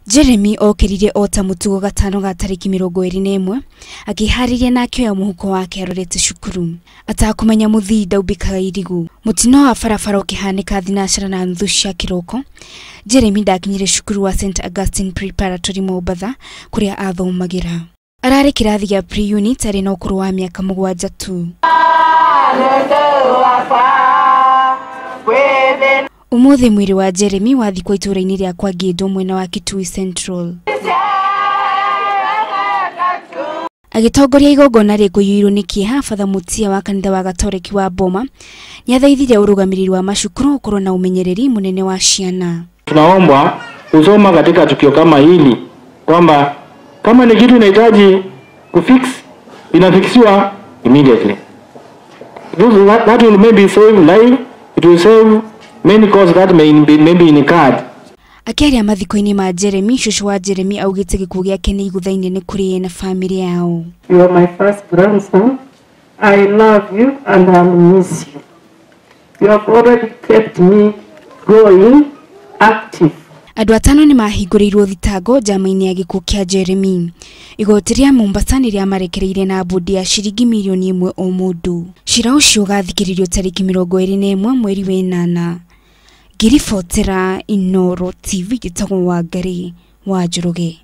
Jeremy okĩrire o ta mũtugo gatano ga tarĩki 21 akĩharĩria na akĩoya mũhuko wake arorete cukuru atakũmenya mũthii ndaumbĩkaga irigũ. Mũtino wa barabara ũkĩhanĩka 9:30 cia kĩroko, Jeremy ndakinyire cukuru wa St Augustine Preparatory Mombatha kũrĩa athomagĩra. Ararĩ kĩrathi gĩa pre-unit arĩ na ũkũrũ wa mĩaka 7 tu. Ũmũthĩ mwĩrĩ wa Jeremy wathikwo itũũra-inĩ rĩa Kwangĩndũ mwena wa Kitui Central. Agĩtongoria igongona rĩkũiyũirwo nĩ kĩeha, Father Mutia wa kanitha wa Gatoreki wa Boma nĩathaithire ũrũgamĩrĩri wa macukuru ũkorwo na ũmenyereri mũnene wa ciana. Tunaomba kusoma katika tukio kama hili kwamba kama ni kitu inahitaji kufix, inafixiwa immediately. That will maybe save life, it will save many costs that may be maybe incurred. Akĩaria mathiko-inĩ ma Jeremy, cũcũ wa Jeremy augĩte gĩkuũ gĩake nĩ igũtha inene kũrĩ ye na bamĩrĩ yao. You are my first grandson. I love you and I'll miss you. You have already kept me going active. Andũ 5 nĩ mahingũrĩirwo thitango njama-inĩ ya gĩkuũ kĩa Jeremy. Igoti rĩa Mombasa nĩ rĩamarekereirie na mbũndi ya ciringi mirioni 1 o mũndũ. Cira ũcio ũgathikĩrĩrio tarĩki 21 mweri wa 8. Ngĩribotera Inooro TV, njĩtagwo Wangari wa Njoroge.